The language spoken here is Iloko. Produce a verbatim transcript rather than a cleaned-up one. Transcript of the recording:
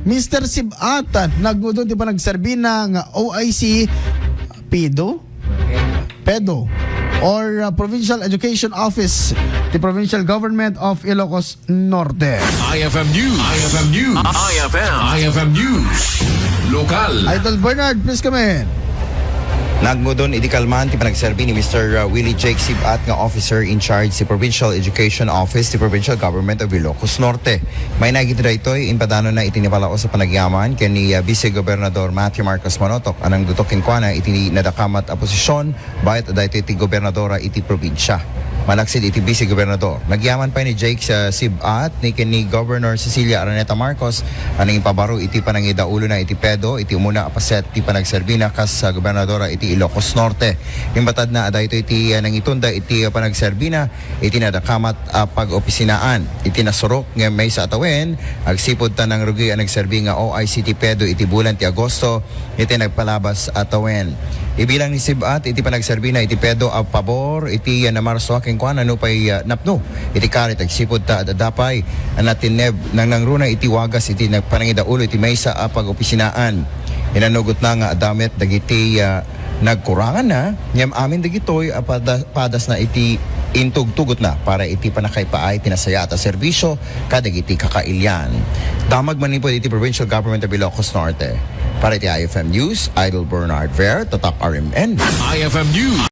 Mister Sibat, nagngudon ti panagserbina nga O I C PEDO? PEDO or uh, Provincial Education Office ti Provincial Government of Ilocos Norte. I F M News. I F M News. I F M. I F M News. Lokal. Idol Bernard, please come in. Nagngudon idi kalman ti panagserbi ni Mister Willie Jake Sibat nga officer in charge ti Provincial Education Office ti Provincial Government of Ilocos Norte. Mainaig iti daytoy, impadanonna iti napalaos a panagyaman ken ni uh, Vice Gobernador Matthew Marcos Manotok a nangdutok kenkuana iti nadakamat a posisyon bayat daytoy ti gobernadora iti probinsia. Malaksid iti Vice Gobernador, nagyaman pay ni Jake uh, Sibat ni ken ni Governor Cecilia Araneta Marcos a nangipabaro iti panangidaulona iti PEDO iti umuna a paset ti panagserbina kas uh, gobernadora iti Ilocos Norte. Imbatadna a daytoy ti uh, nangitunda iti uh, panagserbina iti nadakamat a pag-opisinaan. Iti nasurok nga maysa a tawen, agsipud ta nangrugi a nagserbi nga O I C ti PEDO iti bulan ti Agosto iti nagpalabas a tawen. Ibilang ni Sibat iti panagserbina iti PEDO a pabor iti uh, namarsua kenkuana nupay uh, napno iti karit agsipud ta adda pay a natinneb nangnangruna iti wagas iti nagpanangidaulo iti maysa a pag-opisinaan. Inannugotna nga adda met dagiti uh, nagkuranganna ngem amin dagitoy a pada- padasna iti intugtugotna para iti pannakaipaay ti nasayaat a serbisyo kadagiti kakailian. Damag manipud iti Provincial Government of Ilocos Norte. Para iti I F M News, Idol Bernard Ver, Tatak R M N. I F M News.